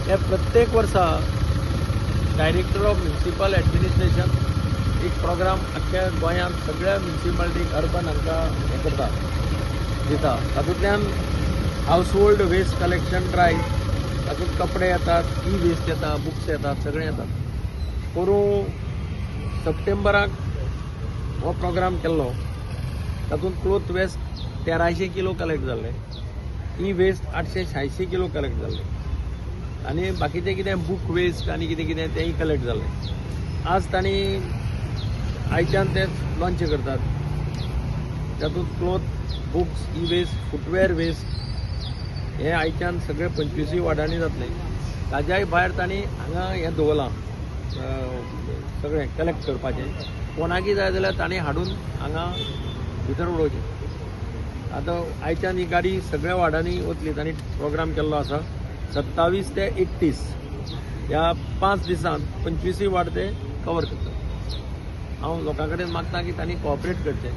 हे प्रत्येक वर्सा डायरेक्टर ऑफ म्युन्सिपल ॲडमिनिस्ट्रेशन एक प्रोग्राम आख्ख्या गोंयांत सगळ्या म्युन्सिपालिटीक, अर्बन हांकां हें करता, दिता. तातूंतल्यान house hold waste collection drive, तातूंत कपडे येतात, ई वेस्ट येता, बुक्स येतात, सगळें येतात. पोरूं सप्टेंबराक हो प्रोग्राम केल्लो. तातूंत क्लोथ वेस्ट 1300 किलो कलेक्ट जाल्ले, ई वेस्ट 886 किलो कलेक्ट जाल्ले आनी बाकीचें कितें बूक वेस्ट आनी कितें कितें तेंय कलेक्ट जालें. आज तांणी आयच्यान ते लॉन्च करतात. तातूंत cloth, books, e waste, footwear waste हे आयच्यान सगळे 25ूय वार्डांनी जातलें. ताज्याय भायर तांणी हांगा हें दवरलां, सगळें कलेक्ट करपाचें. कोणाकय जाय जाल्यार तांणी हाडून हांगा भितर उडोवचें. आतां आयच्यान ही गाडी सगळ्या वार्डांनी वतली. तांणी प्रोग्राम केल्लो आसा, 27 ते 31 ह्या 5 दिसांत 25ूय वार्ड ते कवर करतात. हांव लोकां कडेन मागता की तांणी कॉपरेट करचें.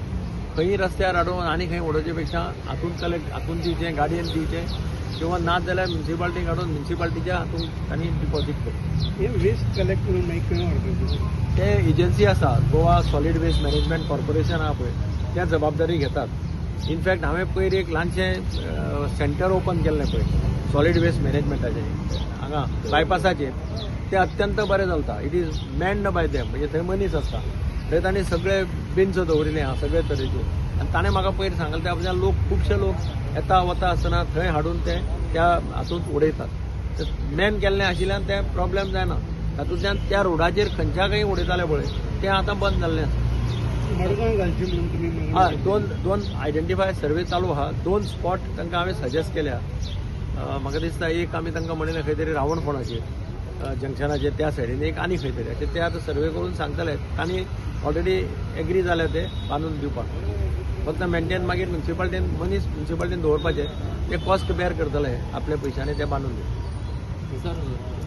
खंयी रस्त्यार हाडून आनी खंय उडोवचे पेक्षा हातून कलेक्ट, हातून दिवचें, गाडयेन दिवचें किंवा ना जाल्यार म्युन्सिपाल्टीक हाडून म्युन्सिपाल्टीच्या हातून तांणी डिपॉजीट करचें. हे वेस्ट कलेक्ट करून मागीर खंय व्हरपाचें? ते एजन्सी आसा, Goa solid waste management corporation आहा पळय, त्या जबाबदारी घेतात. इनफॅक्ट हांवें पयर एक ल्हानशें सेंटर ओपन केल्लें पळय सॉलीड वेस्ट मॅनेजमेंटाचें हांगा बायपासाचेर, तें अत्यंत बरें चलता. It is manned by them, म्हणजे थंय मनीस आसता. थंय तांणी सगळे बिन्स दवरिल्ले आहा सगळे तरेचे आनी ताणें म्हाका पयर सांगलें, त्या पयल्यान लोक, खुबशे लोक येता वता आसतना थंय हाडून ते त्या हातूंत उडयतात. मॅन केल्लें आशिल्ल्यान ते प्रॉब्लेम जायना. तातूंतल्यान त्या रोडाचेर खंयच्या खंय उडयताले पळय, तें आतां बंद जाल्लें आसा. मडगांव घालची म्हणून तुमी मागणी हय. केली. दोन दोन आयडेंटिफाय सर्वे चालू आहा. दोन स्पॉट तांकां हांवें सजेस्ट केल्या. म्हाका दिसता एक आमी तांकां म्हणिल्लें खंय तरी रावणफोंडाचेर जंक्शनाचेर त्या सायडीन एक, आनी खंय तरी अशें. ते आतां सर्वे करून सांगतले. तांणी ऑलरेडी एग्री जाल्या ते बांदून दिवपाक. फक्त मेंटेन मागीर म्युन्सिपाल्टीन मनीस म्युन्सिपाल्टीन दवरपाचे, ते कॉस्ट बेर करतले आपल्या पयशांनी, ते बांदून दिवप. सर.